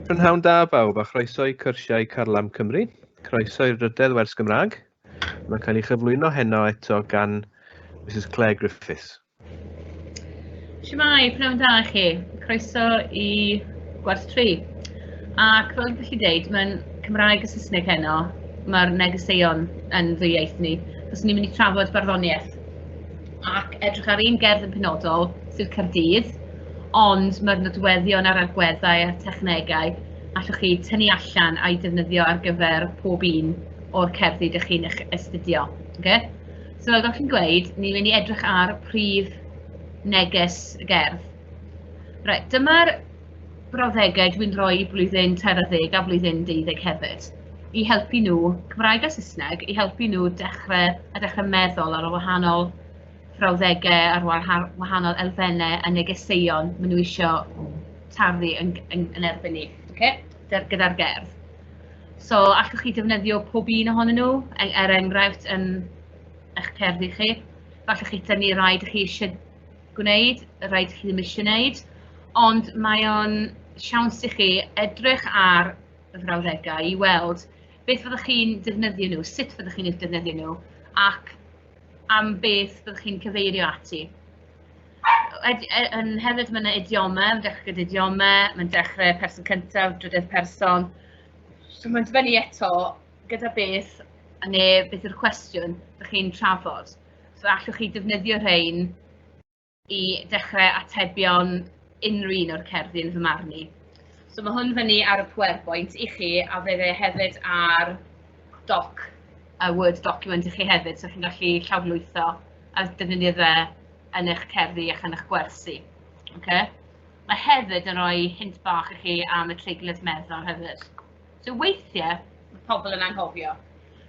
Prynhawn da bawb a chroeso i cyrsiau Carlam Cymru. Croeso i'r drydedd wers Gymraeg. Mae'n cael ei chyflwyno heno eto gan Mrs Claire Griffiths. Shwmae, prynhawn da i chi. Croeso i gwers 3. Ac fel ydych chi'n deud, mae'n Cymraeg a Saesneg heno. Mae'r negeseuon yn ddwyieith ni. Os ni'n mynd i trafod barddoniaeth ac edrych ar un gerdd yn penodol, sef Caerdydd, ond mae'r nodweddion a'r agweddau a'r technegau allwch chi tynnu allan a'i defnyddio ar gyfer pob un o'r cerddi ydych chi'n eich astudio. Okay? So fel chi'n gweud, ni'n mynd i edrych ar prif neges y gerdd. Reit, dyma'r brawddegau dwi'n rhoi blwyddyn 13 a blwyddyn 12 hefyd, i helpu nhw, Cymraeg a Saesneg, i helpu nhw dechrau a dechrau meddwl ar y wahanol frawddegau, ar wahanol elfennau a negeseuon maen nhw eisiau tarddu yn, yn, yn erbyn ni, okay? Gyda'r gerdd. So, allwch chi defnyddio pob un ohonyn nhw, e, er enghraifft, yn eich cerddi chi. Falle chi tynnu rai ydych chi eisiau gwneud, rhai ydych chi ddim eisiau gwneud, ond mae o'n siawns i chi edrych ar y frawddegau i weld beth fyddwch chi'n defnyddio nhw, sut fyddwch chi'n eu defnyddio nhw, ac am beth fyddwch chi'n cyfeirio ati. Ed, e, yn hefyd mae yna idiomau, mae'n dechrau gyda idiomau, mae'n dechrau person cyntaf, drydydd person. So mae'n dibynnu eto gyda beth, neu beth yw'r cwestiwn ydych chi'n trafod. So allwch chi defnyddio rhain i dechrau atebion unrhyw un o'r cerddi yn fy marn i. So mae hwn fyny ar y PowerPoint i chi a fe fe hefyd ar doc, a Word document i chi hefyd, so chi'n gallu llawrlwytho a defnyddio fe yn eich cerddi ac yn eich gwersi. Okay? Mae hefyd yn rhoi hint bach i chi am y treiglad meddal hefyd. So weithiau, mae pobl yn anghofio.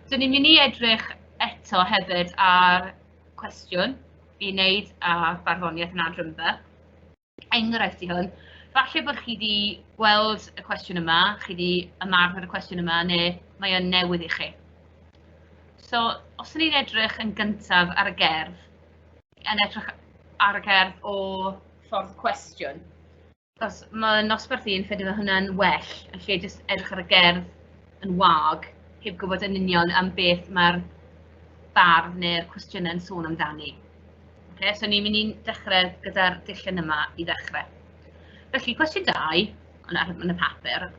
So ni'n mynd i edrych eto hefyd ar cwestiwn i wneud â barddoniaeth yn Adrymba. Enghraifft i hwn, falle bod chi wedi gweld y cwestiwn yma, chi wedi ymarfer y cwestiwn yma, neu mae o'n newydd i chi. So, os ni'n edrych yn gyntaf ar y gerdd, yn edrych ar y gerdd o ffordd cwestiwn, Achos mae nosbarth i'n ffeindio fe hwnna'n well, yn lle jyst edrych ar y gerdd yn wag, heb gwybod yn union am beth mae'r bardd neu'r cwestiynau'n sôn amdani. Okay, so ni'n mynd i dechrau gyda'r dillyn yma i ddechrau. Felly, cwestiwn 2, yn, ar, yn y papur.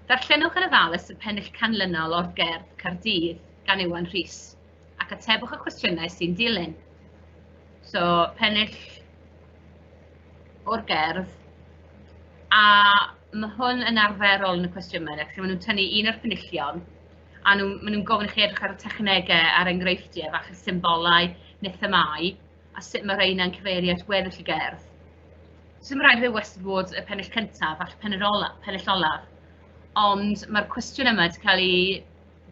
Darllenwch yn ofalus y pennill canlynol o'r gerdd Caerdydd gan Iwan Rhys, ac atebwch y cwestiynau sy'n dilyn. So, pennill o'r gerdd, a mae hwn yn arferol yn y cwestiynau, ac maen nhw'n tynnu un o'r penillion, a nhw, maen nhw'n gofyn i chi edrych ar y technegau a'r enghreifftiau, falle symbolau neu themâu, a sut mae rheina'n cyfeirio at weddill y gerdd. So mae'n rhaid fe wastad fod y pennill cyntaf, falle pennill olaf, pennill olaf. Ond mae'r cwestiwn yma wedi cael ei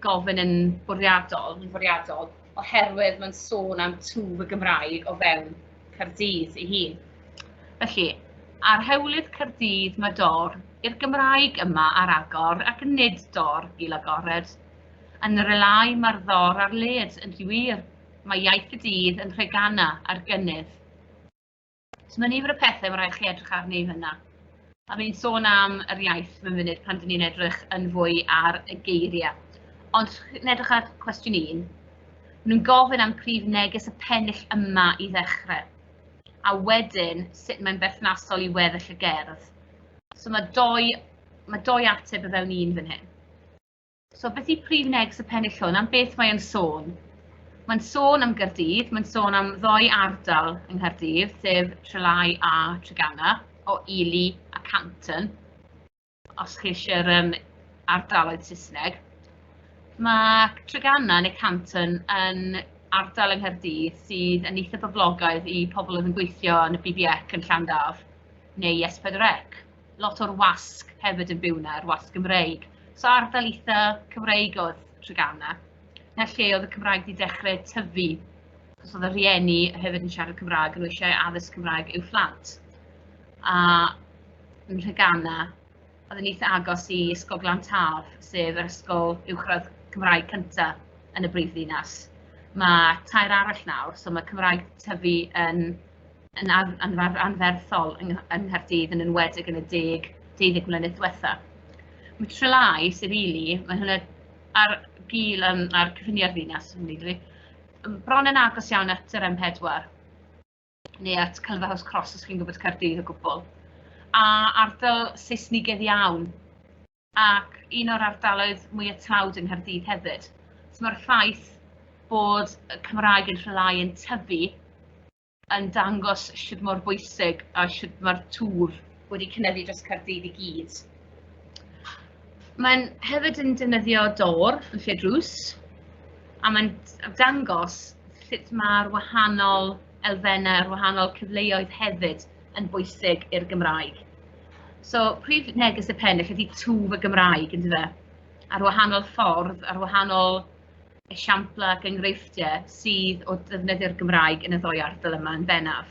gofyn yn bwriadol, yn fwriadol, oherwydd mae'n sôn am twf y Gymraeg o fewn Caerdydd ei hun. Felly, ar hewlydd Caerdydd mae dor i'r Gymraeg yma ar agor ac nid dor gil agored. Yn yr elai mae'r ddor ar led, yn rhy wir, mae iaith y dydd yn rhegana ar gynnydd. So mae nifer o pethau mae rhaid chi edrych arni fyna. A fi'n sôn am yr iaith mewn munud pan dyn ni'n edrych yn fwy ar y geiriau. Ond yn edrych ar cwestiwn un, maen nhw'n gofyn am prif neges y pennill yma i ddechrau. A wedyn, sut mae'n berthnasol i weddill y gerdd. So mae doi, mae doi ateb o fewn un fan hyn. So beth yw prif neges y pennill hwn? Am beth mae o'n sôn? Mae'n sôn am Gaerdydd, mae'n sôn am ddoi ardal yng Nghaerdydd, sef Trelai a Treganna, o Ely a Canton, os chi eisiau'r um, ardaloedd Saesneg. Mae Treganna neu Canton yn ardal yng Nghaerdydd sydd yn eitha boblogaidd i pobl oedd yn gweithio yn y BBEC yn Llandaf neu S4C. Lot o'r wasg hefyd yn byw yna, yr wasg Gymreig. So ardal eitha Cymreig oedd Treganna. Na lle oedd y Cymraeg wedi dechrau tyfu, achos oedd y rhieni hefyd yn siarad Cymraeg yn eisiau addysg Cymraeg i'w phlant. A yn Nhreganna, oedd yn eitha agos i Ysgol Glan Taf, sef yr ysgol uwchradd Cymraeg cyntaf yn y brifddinas. Mae tair arall nawr, so mae Cymraeg tyfu yn yn anferthol yng Nghaerdydd, yn enwedig yn y 10, 12 mlynedd diwetha. Mae Trelai, sef Ely, mae hwnna ar gil ar cyffiniau'r ddinas, bron yn agos iawn at yr M4, neu at Culverhouse Cross, os chi'n gwybod Caerdydd o gwbl. A ardal Saesnigaidd iawn, ac un o'r ardaloedd mwyaf tlawd yng Nghaerdydd hefyd. So mae'r ffaith bod y Cymraeg yn Nhrelai yn tyfu yn dangos shwd mor bwysig a shwd mae'r twf wedi cynyddu dros Caerdydd i gyd. Mae'n hefyd yn defnyddio dor yn lle drws, a mae'n dangos sut mae'r wahanol elfennau, yr wahanol cyfleoedd hefyd yn bwysig i'r Gymraeg. So, prif neges y pennill ydy twf y Gymraeg, yndyfe? Ar wahanol ffordd, ar wahanol esiamplau ac enghreifftiau sydd o ddefnyddio'r Gymraeg yn y ddwy ardal yma yn bennaf.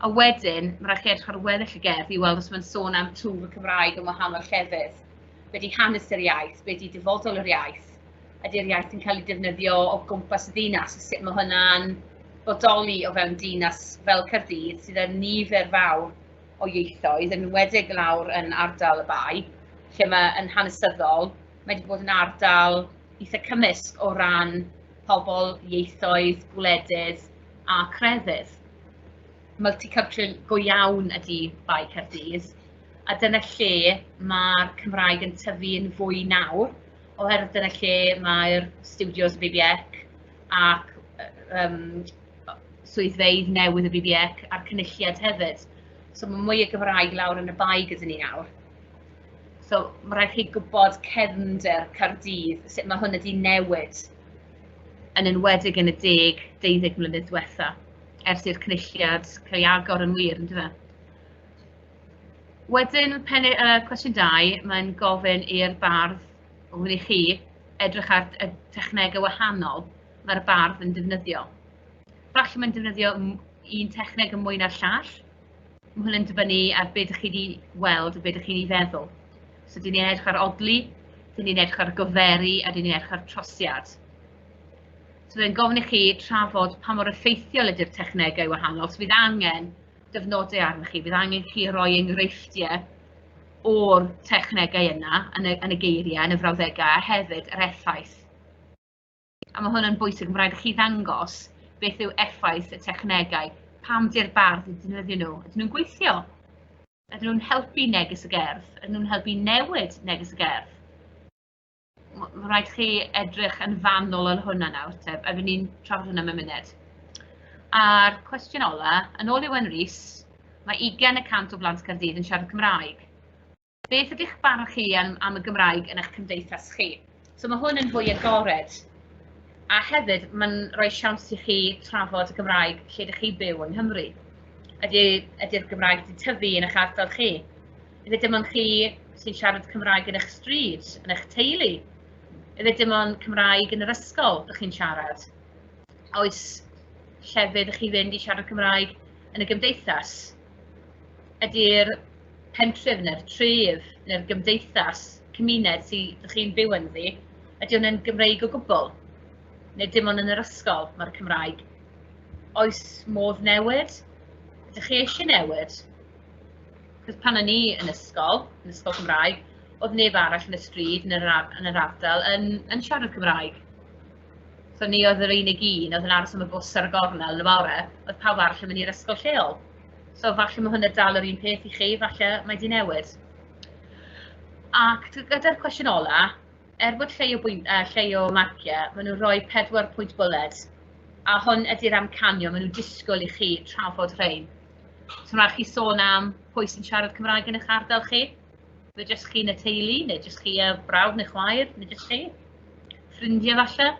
A wedyn, mae rhaid chi edrych ar weddill y gerdd i weld os mae'n sôn am twf y Cymraeg yn wahanol llefydd. Be di hanes yr iaith, be di dyfodol yr iaith, ydy'r iaith yn cael ei defnyddio o gwmpas y ddinas, a sut mae hwnna'n bodoli o fewn dinas fel Caerdydd, sydd â nifer fawr o ieithoedd, yn enwedig lawr yn ardal y Bae, lle mae yn hanesyddol, mae wedi bod yn ardal eitha cymysg o ran pobl, ieithoedd, gwledydd a crefydd. Multicultural go iawn ydy Bae Caerdydd, a dyna lle mae'r Cymraeg yn tyfu yn fwy nawr, oherwydd dyna lle mae'r studios y BBC ac swyddfeydd newydd y BBC a'r cynulliad hefyd. So mae mwy o Gymraeg lawr yn y Bae gyda ni nawr. So mae rhaid chi gwybod cefnder Caerdydd, sut mae hwn wedi newid, yn enwedig yn y 10, 12 mlynedd diwetha, ers i'r cynulliad cael ei agor yn wir, yndyfe? Wedyn, cwestiwn 2, mae'n gofyn i'r bardd, gofyn i chi, edrych ar y technegau wahanol mae'r bardd yn defnyddio. Falle mae'n defnyddio un techneg yn mwy na'r llall. Mae hwn yn dibynnu ar beth ydych chi wedi weld a beth ydych chi'n ei feddwl. So, dyn ni'n edrych ar odli, dyn ni'n edrych ar goferu a dyn ni'n edrych ar trosiad. So, fe'n gofyn i chi trafod pa mor effeithiol ydy'r technegau wahanol. So, fydd angen dyfnodau arnoch chi, fydd angen chi roi enghreifftiau o'r technegau yna yn y geiriau, yn y frawddegau, a hefyd yr effaith. A mae hwn yn bwysig, mae'n rhaid i chi ddangos beth yw effaith y technegau, pam di'r bardd yn defnyddio nhw. Ydyn nhw'n gweithio? Ydyn nhw'n helpu neges y gerdd? Ydyn nhw'n helpu newid neges y gerdd? Mae'n rhaid chi edrych yn fanwl ar hwnna nawr, te, a fydd ni'n trafod hwnna mewn munud. A'r cwestiwn ola, yn ôl Iwan Rhys, mae 20% o blant Caerdydd yn siarad Cymraeg. Beth ydych barn chi am y Gymraeg yn eich cymdeithas chi? So mae hwn yn fwy agored. A hefyd, mae'n rhoi siawns i chi trafod y Gymraeg lle ydych chi byw yng Nghymru. Ydy'r Gymraeg wedi tyfu yn eich ardal chi? Ydy dim ond chi sy'n siarad Cymraeg yn eich stryd, yn eich teulu? Ydy dim ond Cymraeg yn yr ysgol ydych chi'n siarad? Oes llefydd ydych chi fynd i siarad Cymraeg yn y gymdeithas? Ydy'r pentref neu'r tref neu'r gymdeithas, cymuned sydd ydych chi'n byw ynddi, ydy hwnna'n Gymreig o gwbl? Neu dim ond yn yr ysgol mae'r Cymraeg? Oes modd newid? Ydych chi eisiau newid? Cos pan o'n i yn ysgol Cymraeg, oedd neb arall yn y stryd yn yr ardal yn siarad Cymraeg. So ni oedd yr unig un oedd yn aros am y bws ar y gornel yn y bore, oedd pawb arall yn mynd i'r ysgol lleol. So falle mae hwnna dal yr un peth i chi, falle mae di newid. Ac gyda'r cwestiwn ola, er bod llai o marciau, maen nhw'n rhoi 4 pwynt bwled. A hwn ydy'r amcanion, maen nhw'n disgwyl i chi trafod rhain. So mae'n rhaid chi sôn am pwy sy'n siarad Cymraeg yn eich ardal chi. Fe jyst chi yn y teulu, neu jyst chi a brawd neu chwaer, neu jyst chi. Ffrindiau falle.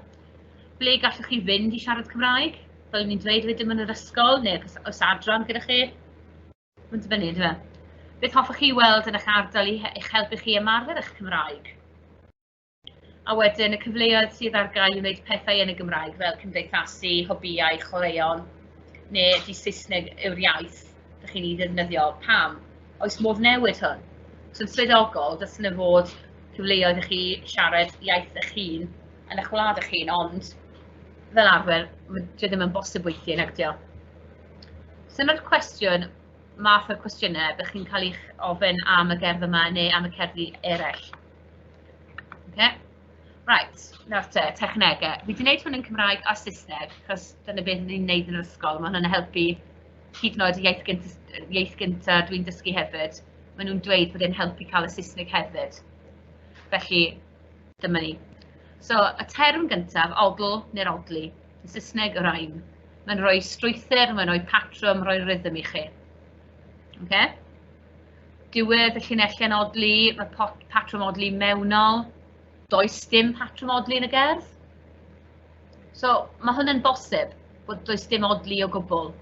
Ble gallwch chi fynd i siarad Cymraeg? Fel ni'n dweud, fe dim yn yr ysgol, neu oes adran gyda chi. Mae'n dibynnu, yndyfe? Beth hoffech chi weld yn eich ardal i eich helpu chi ymarfer eich Cymraeg? A wedyn y cyfleoedd sydd ar gael i wneud pethau yn y Gymraeg fel cymdeithasu, hobïau, chwaraeon, neu ydy Saesneg yw'r iaith ydych chi'n ei ddefnyddio, pam? Oes modd newid hwn? So yn swyddogol, dylse yna fod cyfleoedd i chi siarad iaith eich hun yn eich wlad eich hun, ond fel arfer, dyw e ddim yn bosib weithiau, nag ydi o? So dyna'r cwestiwn, math o'r cwestiynau ydych chi'n cael eich ofyn am y gerdd yma neu am y cerddi eraill. Okay? Right, nawr te, technegau. Fi wedi gwneud hwn yn Cymraeg a Saesneg, achos dyna beth ni'n gwneud yn yr ysgol. Mae hwnna'n helpu hyd yn oed y iaith gynt, iaith gyntaf dwi'n dysgu hefyd. Maen nhw'n dweud bod e'n helpu cael y Saesneg hefyd. Felly, dyma ni. So, y term gyntaf, odl neu'r odli, yn Saesneg, rhyme. Mae'n rhoi strwythur, mae'n rhoi patrwm, rhoi rhythm i chi. Okay? Diwedd y llinellau yn odli, mae patrwm odli mewnol. Does dim patrwm odli yn y gerdd. So, mae hwn yn bosib bod does dim odli o gwbl.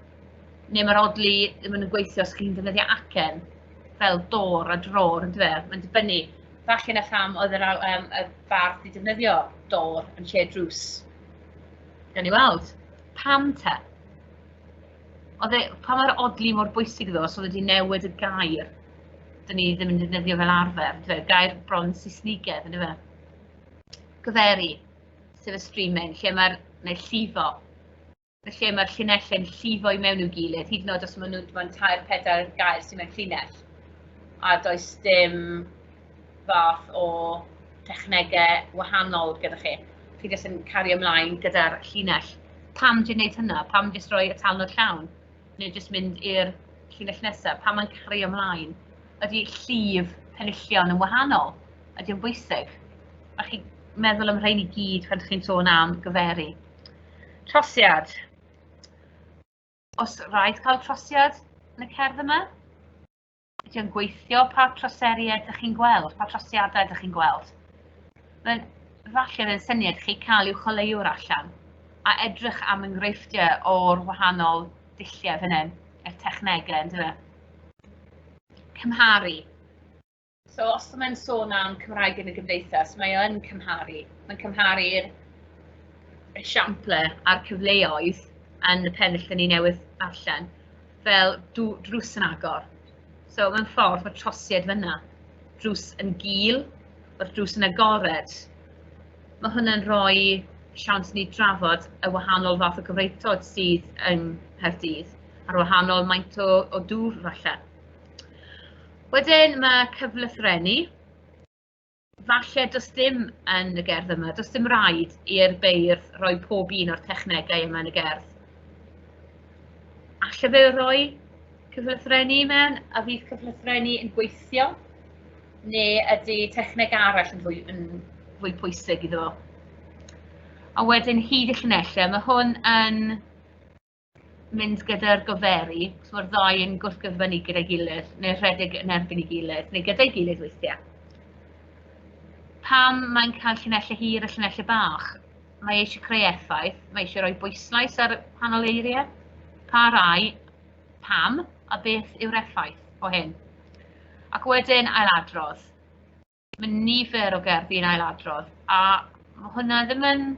Neu mae'r odli ddim yn gweithio os chi'n defnyddio acen, fel dor a dror, yn dweud. Mae'n dibynnu. Falle na pham oedd y bardd wedi defnyddio dor yn lle drws. Gawn ni weld. Pam te? Oedd e, pam mae'r odli mor bwysig iddo, os oedd wedi newid y gair, dyn ni ddim yn defnyddio fel arfer, yndyfe? Gair bron Saesnigedd, yndyfe? Goferu, sef y streaming, lle mae'r, neu llifo, lle mae'r llinellau'n llifo i mewn i'w gilydd, hyd yn oed os maen nhw'n mae'n tair, pedair gair sy'n mewn llinell, a does dim fath o technegau wahanol gyda chi. Chi jyst yn cario ymlaen gyda'r llinell. Pam dwi'n gwneud hynna? Pam jyst rhoi y talnod llawn? Neu jyst mynd i'r llinell nesaf? Pam mae'n cario ymlaen? Ydy llif penillion yn wahanol? Ydy o'n bwysig? Mae chi'n meddwl am rhain i gyd pan chi'n sôn am goferu. Trosiad. Os rhaid cael trosiad yn y cerdd yma? Ydy o'n gweithio? Pa troseriau ydych chi'n gweld? Pa trosiadau ydych chi'n gweld? Mae'n falle yn syniad chi cael i'w choleuwr allan a edrych am enghreifftiau o'r wahanol dulliau fan hyn, y technegau, yndyfe? Cymharu. So os mae'n sôn am Cymraeg yn y gymdeithas, mae o'n cymharu. Mae'n cymharu'r esiample a'r cyfleoedd yn y pennill ni newydd darllen, fel drws yn agor. So mewn ffordd mae trosiad fyna. Drws yn gul, mae'r drws yn agored. Mae hwnna'n rhoi siawns ni drafod y wahanol fath o gyfreithlod sydd yng Nghaerdydd, a'r wahanol maint o dŵr falle. Wedyn mae cyflythrennu. Falle does dim yn y gerdd yma, does dim rhaid i'r beirdd roi pob un o'r technegau yma yn y gerdd. Alle fe roi cyflythrennu mewn, a fydd cyflythrennu yn gweithio? Neu ydy techneg arall yn fwy pwysig iddo fo? A wedyn hyd y llinellau, mae hwn yn mynd gyda'r goferu, so mae'r ddau yn gwrthgyferbynnu gyda'i gilydd, neu rhedeg yn erbyn ei gilydd, neu gyda'i gilydd weithiau. Pam mae'n cael llinellau hir a llinellau bach? Mae eisiau creu effaith, mae eisiau rhoi bwyslais ar wahanol eiriau. Pa rai, pam, a beth yw'r effaith o hyn? Ac wedyn ailadrodd. Mae nifer o gerddi'n ailadrodd, a mae hwnna ddim yn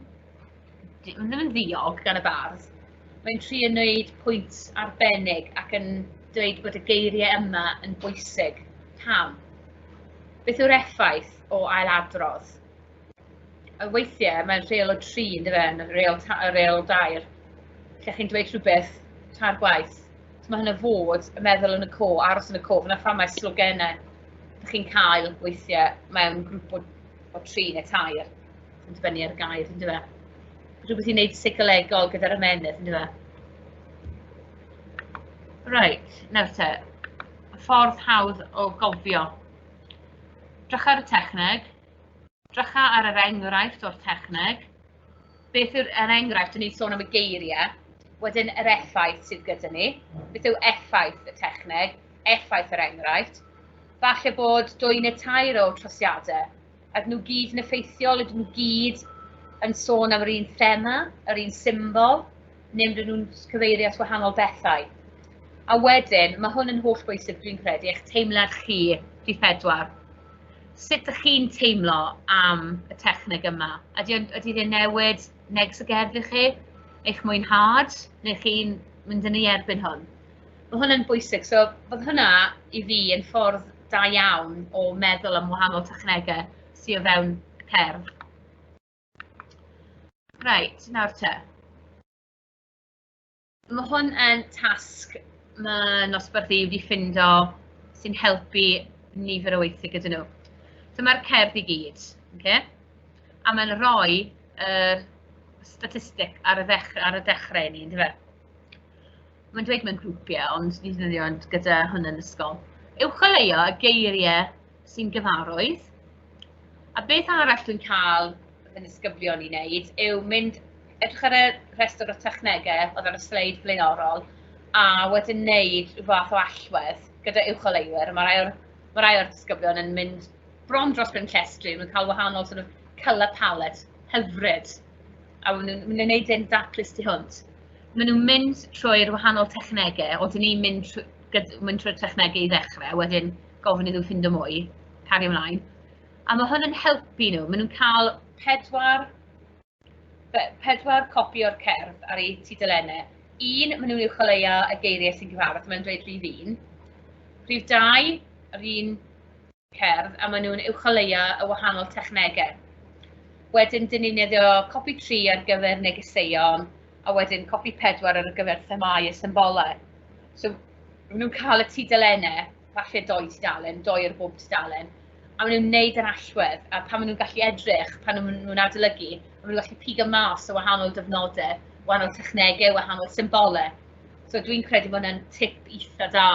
ddiog gan y bardd. Mae'n trio wneud pwynt arbennig ac yn dweud bod y geiriau yma yn bwysig. Pam? Beth yw'r effaith o ailadrodd? A weithiau mae'n rheol o 3, yndyfe, yn rheol o 2. Lle chi'n dweud rhywbeth tair gwaith. So mae hynna fod y meddwl yn y co, aros yn y cof. Yna pham mae sloganau ydych chi'n cael weithiau mewn grŵp o 3 neu 3, yn dibynnu ar y gair, yndyfe? Rhywbeth i wneud seicolegol gyda'r ymennydd, yndyfe? Reit, nawr te, ffordd hawdd o gofio. Drycha ar y techneg, drycha ar yr enghraifft o'r techneg. Beth yw'r enghraifft? O'n i'n sôn am y geiriau, wedyn yr effaith sydd gyda ni. Beth yw effaith y techneg, effaith yr enghraifft? Falle bod 2 neu 3 o trosiadau, a ydyn nhw gyd yn effeithiol, ydyn nhw gyd yn sôn am yr un thema, yr un symbol, neu ydyn nhw'n cyfeirio at wahanol bethau. A wedyn, mae hwn yn holl bwysig dwi'n credu, eich teimlad chi, rhif 4. Sut ydych chi'n teimlo am y techneg yma? Ydy e'n newid neges y gerdd i chi? Eich mwynhad? Neu chi'n mynd yn ei erbyn hwn? Mae hwn yn bwysig, so bydd hwnna i fi yn ffordd da iawn o meddwl am wahanol technegau sydd o fewn y cerdd. Reit, nawr te. Mae hwn yn tasg mae nosbarth i wedi ffindo sy'n helpu nifer o weithiau gyda nhw. So mae'r cerdd i gyd. Okay? A mae'n rhoi yr statistic ar y ddechrau, ar y dechrau i ni, yndyfe? Mae'n dweud mewn grwpiau, ond ni'n defnyddio ond gyda hwn yn ysgol. Uwcholeuo y geiriau sy'n gyfarwydd. A beth arall dwi'n cael fy nisgyblion i wneud yw mynd edrych ar y rhestr o technegau oedd ar y sleid flaenorol a wedyn wneud rhyw fath o allwedd gyda uwcholeuwyr. Mae rai o'r, mae rai o'r disgyblion yn mynd bron dros ben llestri, maen nhw'n cael wahanol sort of colour palette hyfryd. A maen nhw'n maen nhw'n gwneud e'n daclus tu hwnt. Maen nhw'n mynd trwy'r wahanol technegau, oedden ni'n mynd, trwy, mynd trwy'r technegau i ddechrau, wedyn gofyn iddyn nhw ffindo mwy, cario ymlaen. A mae hwn yn helpu nhw. Maen nhw'n cael pedwar, pedwar copi o'r cerdd ar eu tudalennau. Un, maen nhw'n uwcholeuo y geiriau sy'n gyfarwydd, mae'n dweud rhif un. Rhif dau, yr un cerdd, a maen nhw'n uwcholeuo y wahanol technegau. Wedyn, dyn ni'n defnyddio copi 3 ar gyfer negeseuon, a wedyn copi 4 ar gyfer themâu a symbolau. So, maen nhw'n cael y tudalennau, falle doi tudalen, doi ar bob tudalen, a maen nhw'n neud yr allwedd, a pan maen nhw'n gallu edrych, pan maen nhw'n adolygu, maen nhw'n gallu pigo mas o wahanol dyfnodau, wahanol technegau, wahanol symbolau. So dwi'n credu bod hwnna'n tip eitha da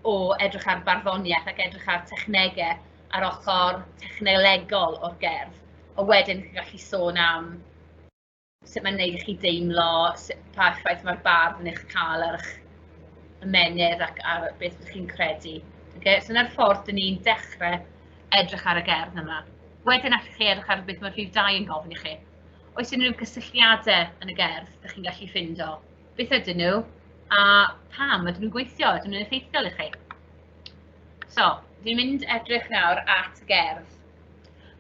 o edrych ar barddoniaeth ac edrych ar technegau ar ochr technolegol o'r gerdd. A wedyn chi'n gallu sôn am sut mae'n gwneud i chi deimlo, sut, pa effaith mae'r bardd yn eich cael ar eich ymennydd ac ar beth ydych chi'n credu. Okay? So yna'r ffordd dyn ni'n dechrau edrych ar y gerdd yma. Wedyn allwch chi edrych ar beth mae'r rhif 2 yn gofyn i chi. Oes unrhyw gysylltiadau yn y gerdd ydych chi'n gallu ffindo? Beth ydyn nhw? A pam ydyn nhw'n gweithio? Ydyn nhw'n effeithiol i chi? So, fi'n mynd edrych nawr at y gerdd.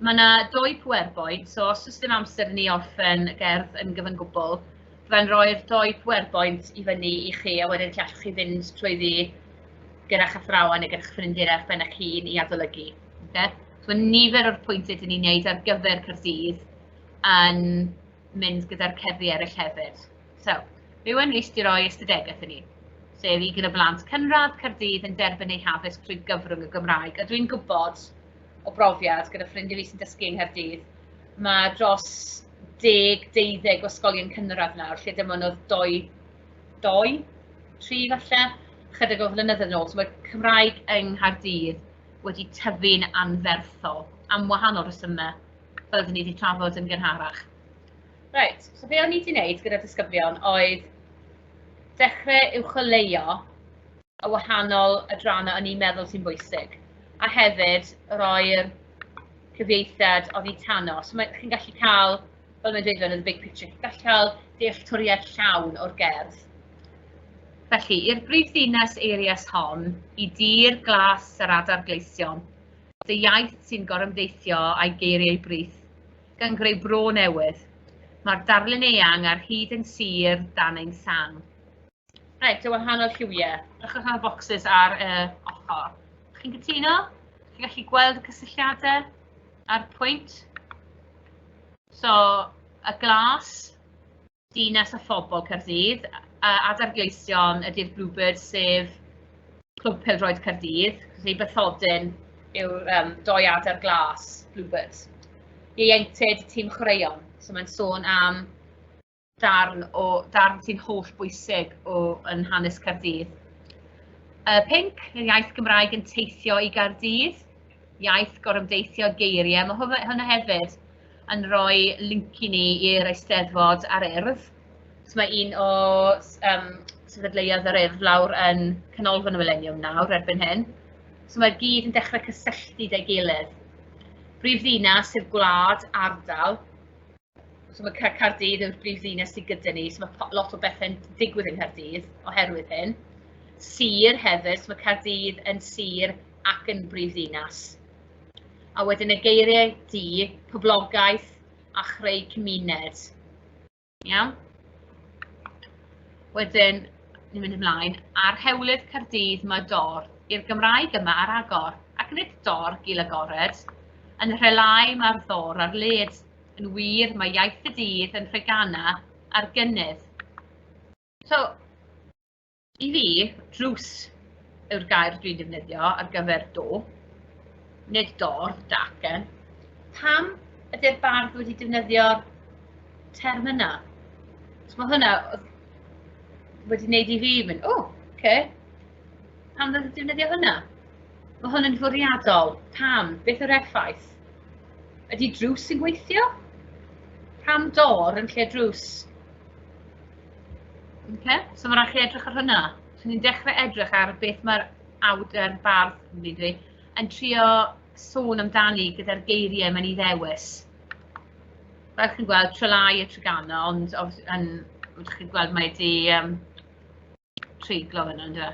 Mae yna doi PowerPoint, so os oes dim amser i ni orffen y gerdd yn gyfan gwbl, byddai'n rhoi'r doi PowerPoint i fyny i chi, a wedyn lle allwch chi fynd trwyddi gyda'ch athrawon neu gyda'ch ffrindiau ar ben eich hun i adolygu. Okay? So mae nifer o'r pwyntiau dyn ni'n neud ar gyfer Caerdydd yn mynd gyda'r cerddi eraill hefyd. So, mae Iwan Rhys 'di roi ystadegaeth i ni, sef i gyda blant cynradd Caerdydd yn derbyn eu haddysg trwy gyfrwng y Gymraeg. A dwi'n gwybod o brofiad gyda ffrindiau fi sy'n dysgu yng Nghaerdydd, mae dros 10, 12 o ysgolion cynradd nawr, lle dim ond oedd doi, doi, tri falle, chydig o flynyddoedd yn ôl. So mae Cymraeg yng Nghaerdydd wedi tyfu'n anferthol am wahanol resymau, fel ydyn ni wedi trafod yn gynharach. Reit, so be o'n i wedi wneud gyda disgyblion oedd dechrau uwcholeuo y wahanol adrannau o'n i'n meddwl sy'n bwysig, a hefyd roi'r cyfieithiad oddi tano. So mae, chi'n gallu cael, fel mae'n dweud fan, the big picture, chi'n gallu cael dealltwriaeth llawn o'r gerdd. Felly, i'r brifddinas eirias hon, i dir glas yr adar gleision, dy iaith sy'n gorymdeithio a'i geiriau brith, gan greu bro newydd. Mae'r darlun eang ar hyd yn sir dan ein sang. Reit, y wahanol lliwiau. Drychwch ar y bocsys ar y ochr. Chi'n cytuno? Chi'n gallu gweld y cysylltiadau a'r pwynt? So, y glas, dinas a phobl Caerdydd, a adar gleision ydy'r Bluebird, sef Clwb Pêl-droed Caerdydd, felly bathodyn yw'r um, doi adar glas Bluebirds. Ieuenctid, tîm chwaraeon, so mae'n sôn am darn, o, darn sy'n holl bwysig o, yn hanes Caerdydd. Uh, pinc, yr iaith Gymraeg yn teithio i Gaerdydd, iaith gorymdeithio geiriau, mae hwnna hefyd yn rhoi link i ni i'r Eisteddfod a'r Urdd. So mae un o um, sefydleuoedd yr Urdd lawr yn Canolfan y Mileniwm nawr erbyn hyn. So mae'r gyd yn dechrau cysylltu da'i gilydd. Brif ddinas yw'r gwlad, ardal. So mae Caerdydd yw'r brif ddinas sydd gyda ni, so mae lot o bethau'n digwydd yng Nghaerdydd oherwydd hyn. Sir hefyd, so mae Caerdydd yn sir ac yn brif ddinas. A wedyn y geiriau du, poblogaeth a chreu cymuned. Iawn? Wedyn, ni'n mynd ymlaen. Ar hewlydd Caerdydd mae dor. I'r Gymraeg yma ar agor. Ac nid dor gil agored. Yn Nhrelái mae'r ddor ar led. Yn wir, mae iaith y dydd yn Nhreganna ar gynnydd. So, I fi, drws yw'r gair dwi'n defnyddio ar gyfer do, nid dor, dacen. Pam ydy'r bardd wedi defnyddio'r term yna? So mae hwnna wedi wneud i fi mynd, o, oh, okay. Pam oedd defnyddio hwnna? Mae hwn yn fwriadol. Pam? Beth yw'r effaith? Ydy drws yn gweithio? Pam dor yn lle drws? Okay? So mae rhaid chi edrych ar hwnna. So ni'n dechrau edrych ar beth mae'r awdur bardd, fi, yn trio sôn amdani gyda'r geiriau mae'n ei ddewis. Fel chi'n gweld, Trelai a Treganna, ond yn, ydych chi'n gweld mae wedi treiglo fyna, ynddo?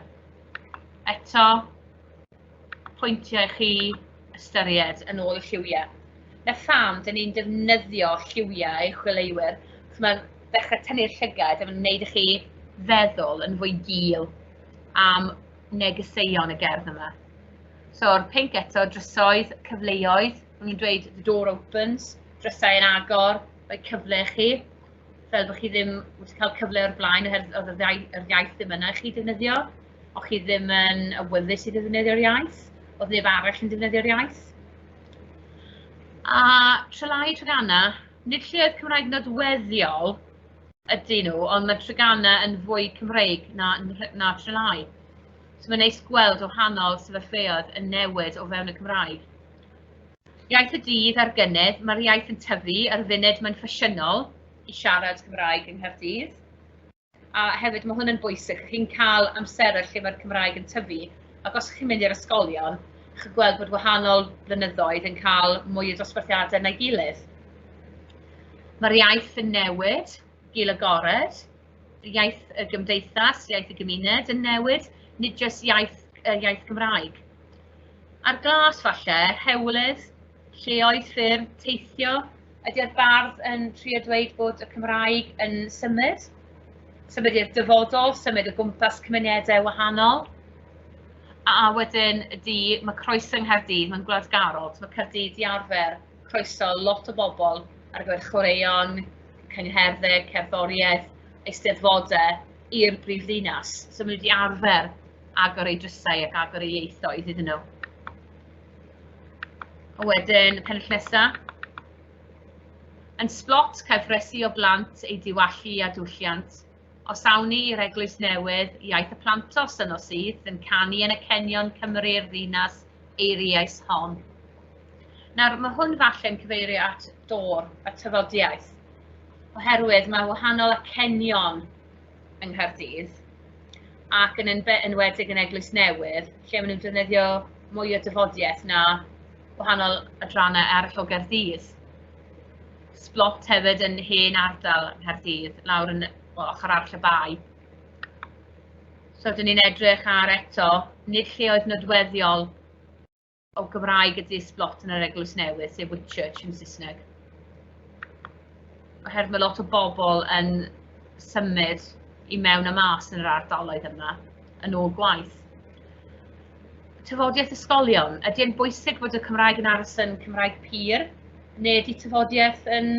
Eto, pwyntiau chi ystyried yn ôl y lliwiau. Na pham, dyn ni'n defnyddio lliwiau chwileuwyr, achos mae'n dechrau tynnu'r llygad a mae'n gwneud i chi feddwl yn fwy gul am negeseuon y gerdd yma. So'r pinc eto, drysoedd, cyfleoedd. Maen nhw'n dweud the door opens, drysau yn agor, rhoi cyfle i chi. Fel bod chi ddim wedi cael cyfle o'r blaen oherwydd oedd yr iaith ddim yna i chi defnyddio. O'ch chi ddim yn awyddus i ddefnyddio'r iaith. Oedd neb arall yn defnyddio'r iaith. A Trelai Treganna, nid lleoedd Cymraeg nodweddiol ydyn nhw, ond mae Treganna yn fwy Cymreig na, na Trelai. So mae'n neis gweld wahanol sefyllfaoedd yn newid o fewn y Cymraeg. Iaith y dydd ar gynnydd, mae'r iaith yn tyfu, ar y funud mae'n ffasiynol i siarad Cymraeg yng Nghaerdydd. A hefyd mae hwn yn bwysig, chi'n cael amseroedd lle mae'r Cymraeg yn tyfu, ac os chi'n mynd i'r ysgolion, chi'n gweld bod wahanol blynyddoedd yn cael mwy o dosbarthiadau na'i gilydd. Mae'r iaith yn newid, gul agored, iaith y gymdeithas, iaith y gymuned yn newid, nid jyst iaith, iaith Gymraeg. Ar glas falle, hewlydd, lleoedd, ffyrdd, teithio, ydy'r bardd yn trio dweud bod y Cymraeg yn symud? Symud i'r dyfodol, symud o gwmpas cymunedau wahanol. A wedyn ydy, mae croeso yng Nghaerdydd, mae'n gwladgarol, mae Caerdydd di arfer croeso lot o bobl ar gyfer chwaraeon, cyngherddau, cerddoriaeth, eisteddfodau i'r brifddinas. So maen nhw wedi arfer agor eu drysau ac agor eu ieithoedd iddyn nhw. A wedyn, pennill nesaf. Yn Sblot, caiff resi o blant ei diwallu a diwylliant. Os awn ni i'r eglwys newydd, iaith y plantos yno sydd, yn canu yn y cenion Cymru'r ddinas eiriais hon. Nawr, mae hwn falle'n cyfeirio at dôr a tafodiaeth, oherwydd mae wahanol acenion yng Nghaerdydd ac yn enwedig yn Eglwys Newydd, lle maen nhw'n defnyddio mwy o dafodiaeth na wahanol adrannau arall o Gaerdydd. Sblot hefyd yn hen ardal yng Nghaerdydd, lawr yn well, ochr arall y bae. So, dyn ni'n edrych ar eto, nid lleoedd nodweddiol o Gymraeg ydy Sblot yn yr Eglwys Newydd, sef Whitchurch yn Saesneg. Oherwydd mae lot o bobl yn symud i mewn a mas yn yr ardaloedd yma yn ôl gwaith. Tafodiaeth ysgolion. Ydy e'n bwysig bod y Cymraeg yn aros yn Cymraeg pur, neu ydy tafodiaeth yn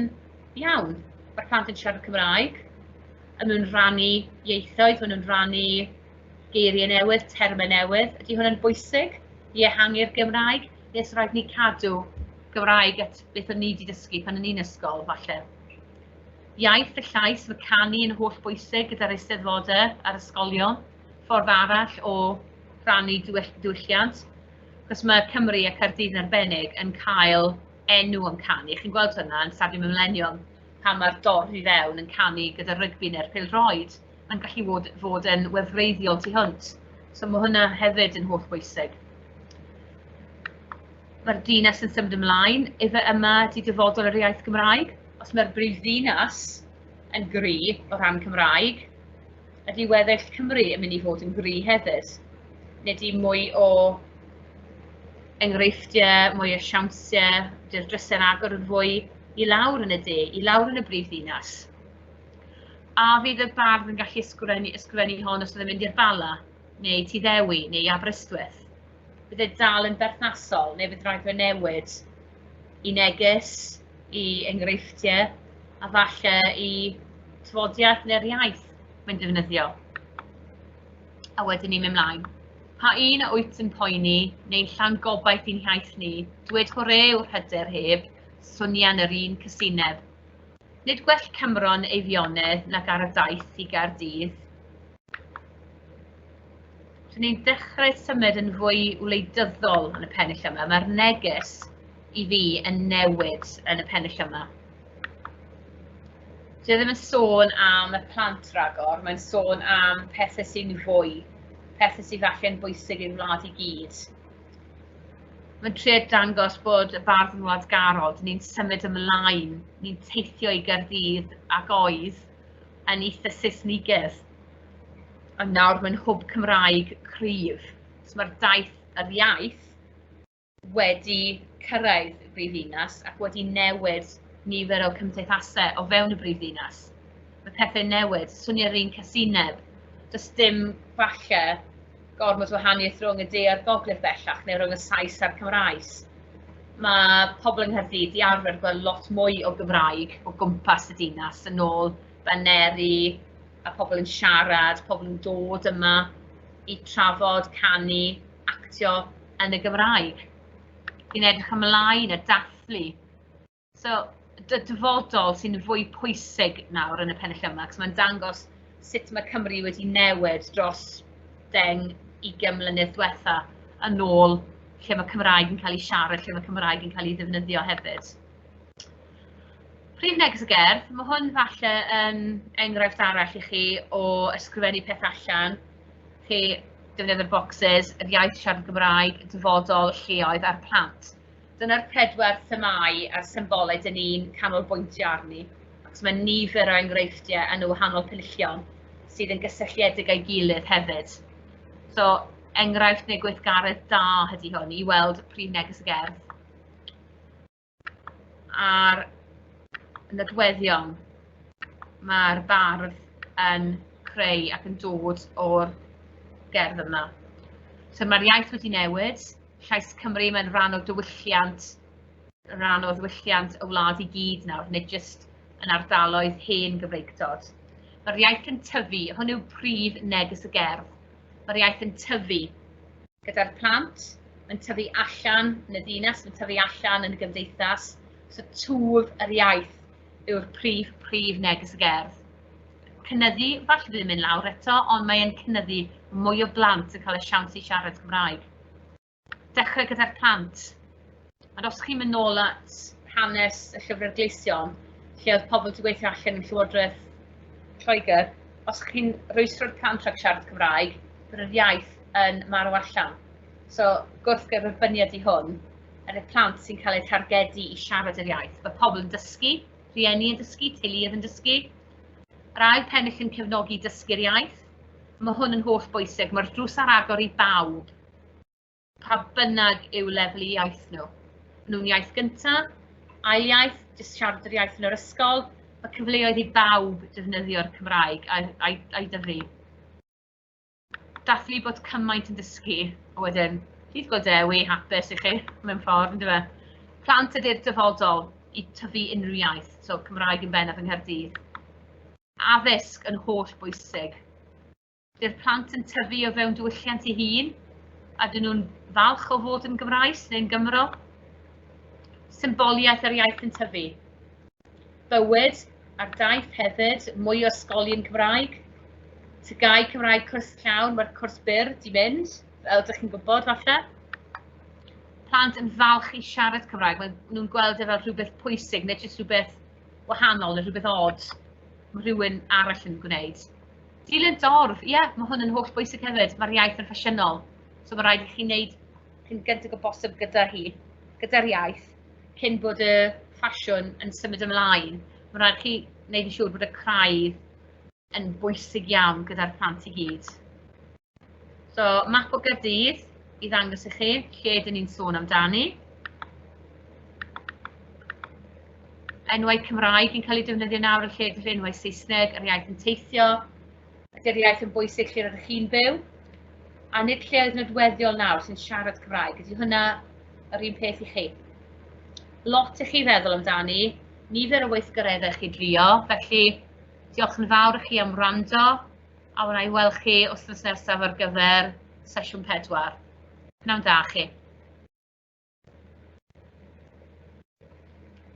iawn? Mae'r plant yn siarad Cymraeg, a nhw'n rhannu ieithoedd, maen nhw'n rhannu geiriau newydd, termau newydd. Ydy hwn yn bwysig i ehangu'r Gymraeg? Neu os rhaid ni cadw Gymraeg at beth o'n ni wedi dysgu pan o'n i'n ysgol, falle. Iaith y llais, mae canu yn holl bwysig gyda'r eisteddfodau a'r ysgolion. Ffordd arall o rhannu diwylliant. Cos mae Cymru a Caerdydd yn arbennig yn cael enw am canu. Chi'n gweld hwnna yn Stadiwm y Millennium, pan mae'r dorf i fewn yn canu gyda rygbi neu'r pêl-droed. Mae'n gallu fod, fod yn wefreiddiol tu hwnt. So mae hwnna hefyd yn holl bwysig. Mae'r dinas yn symud ymlaen. Ife yma ydy dyfodol yr iaith Gymraeg? Os mae'r brifddinas yn gry o ran Cymraeg, ydy weddill Cymru yn mynd i fod yn gry hefyd? Neu ydy mwy o enghreifftiau, mwy o siawnsiau, ydy'r drysau'n agor yn fwy i lawr yn y de, i lawr yn y brifddinas? A fydd y bardd yn gallu ysgrifennu, ysgrifennu hon os oedd yn mynd i'r Bala, neu Tyddewi, neu i Aberystwyth? Bydd e dal yn berthnasol, neu bydd rhaid fe newid i neges, i enghreifftiau, a falle i tafodiaeth neu'r iaith mae'n defnyddio. A wedyn ni'n mynd mlaen. Pa un a wyt yn poeni, neu'n llawn gobaith i'n hiaith ni, dwed hwre yw'r hyder heb, Swnian yr un cysineb. Nid gwell Cymro'n Eifionydd nag ar y daith i Gaerdydd. So ni'n dechrau symud yn fwy wleidyddol yn y pennill yma. Mae'r neges i fi yn newid yn y pennill yma. Dwi ddim yn sôn am y plant ragor, mae'n sôn am pethau sy'n fwy, pethau sy'n falle'n bwysig i'r wlad i gyd. Mae'n trio dangos bod y bardd yn wladgarol, dyn ni'n symud ymlaen, ni'n teithio i Gaerdydd ac oedd yn eitha Saesnigedd. Ond nawr mae'n hwb Cymraeg cryf. So mae'r daith yr iaith wedi cyrraedd y brifddinas ac wedi newid nifer o cymdeithasau o fewn y brifddinas. Mae pethau'n newid, swnio'r un casineb. Does dim falle gormod o wahaniaeth rhwng y de a'r gogledd bellach, neu rhwng y Sais a'r Cymraes. Mae pobl yng Nghaerdydd 'di arfer gweld lot mwy o Gymraeg o gwmpas y dinas, yn ôl baneri, a pobl yn siarad, pobl yn dod yma i trafod, canu, actio yn y Gymraeg. Fi'n edrych ymlaen a dathlu. So, y dyfodol sy'n fwy pwysig nawr yn y pennill yma, achos mae'n dangos sut mae Cymru wedi newid dros 10, 20 mlynedd diwetha yn ôl lle mae Cymraeg yn cael ei siarad, lle mae Cymraeg yn cael ei ddefnyddio hefyd. Prif neges y gerdd, mae hwn falle yn enghraifft arall i chi o ysgrifennu peth allan. Chi defnyddio'r boxes, yr iaith siarad Gymraeg, dyfodol, lleoedd a'r plant. Dyna'r pedwar themâu a'r symbolau dyn ni'n canolbwyntio arni, achos mae nifer o enghreifftiau yn y wahanol penillion sydd yn gysylltiedig â'i gilydd hefyd. So, enghraifft neu gweithgaredd da ydy hwn i weld prif neges y gerdd. A'r nodweddion mae'r bardd yn creu ac yn dod o'r gerdd yma. So mae'r iaith wedi newid, llais Cymru, mae'n rhan o diwylliant, rhan o ddiwylliant y wlad i gyd nawr, nid jyst yn ardaloedd hen Gymreictod. Mae'r iaith yn tyfu, hwn yw prif neges y gerdd. Mae'r iaith yn tyfu gyda'r plant, mae'n tyfu allan yn y ddinas, mae'n tyfu allan yn y gymdeithas. So twf yr iaith yw'r prif, prif neges y gerdd. Cynyddu, falle bydd yn mynd lawr eto, ond mae'n cynyddu mwy o blant yn cael y siawns i siarad Cymraeg. Dechrau gyda'r plant. Ond os chi'n mynd nôl at hanes y Llyfrau'r Gleision, lle oedd pobl wedi gweithio allan yn Llywodraeth Lloegr, os chi'n rwystro'r plant rhag siarad Cymraeg, bydd yr iaith yn marw allan. So, gwrthgyferbyniad i hwn, er y plant sy'n cael eu targedu i siarad yr iaith. Mae pobl yn dysgu, rhieni yn dysgu, teuluoedd yn dysgu. Yr ail pennill yn cefnogi dysgu'r iaith. Mae hwn yn holl bwysig. Mae'r drws ar agor i bawb, pa bynnag yw lefel eu iaith nhw. Nhw'n iaith gyntaf, ail iaith, jyst siarad yr iaith yn yr ysgol. Mae cyfleoedd i bawb defnyddio'r Cymraeg a'i dyfu. Dathlu bod cymaint yn dysgu, a wedyn, dydd Gŵyl Dewi, hapus i chi, mewn ffordd, yndyfe? Plant ydy'r dyfodol i tyfu unrhyw iaith, so Cymraeg yn bennaf yng Nghaerdydd. Addysg yn holl bwysig. Ydy'r plant yn tyfu o fewn diwylliant ei hun, a dyn nhw'n falch o fod yn Gymraes neu'n Gymro? Symboliaeth yr iaith yn tyfu. Bywyd a'r daith hefyd, mwy o ysgolion Cymraeg. TGAU Cymraeg cwrs llawn, mae'r cwrs byr di mynd, fel ydych chi'n gwybod falle. Plant yn falch i siarad Cymraeg, maen nhw'n gweld e fel rhywbeth pwysig, nid jyst rhywbeth wahanol neu rhywbeth od mae rhywun arall yn gwneud. Dilyn dorf, ie, yeah, mae hwn yn holl bwysig hefyd, mae'r iaith yn ffasiynol, so mae rhaid i chi wneud cyn gyntaf o bosib gyda hi, gyda'r iaith, cyn bod y ffasiwn yn symud ymlaen. Mae rhaid chi wneud yn siŵr bod y craidd yn bwysig iawn gyda'r plant i gyd. So, map o Gaerdydd i ddangos i chi lle dyn ni'n sôn amdani. Enwau Cymraeg yn cael eu defnyddio nawr yn lle gyda'r enwau Saesneg, yr iaith yn teithio. Ydy'r iaith yn bwysig lle rydych chi'n byw? A nid lleoedd nodweddiol nawr sy'n siarad Cymraeg. Ydy hwnna yr un peth i chi? Lot i chi feddwl amdani, nifer o weithgareddau chi drio, felly diolch yn fawr i chi am wrando, a wna i weld chi wythnos nesaf ar gyfer sesiwn 4. Pnawn da chi.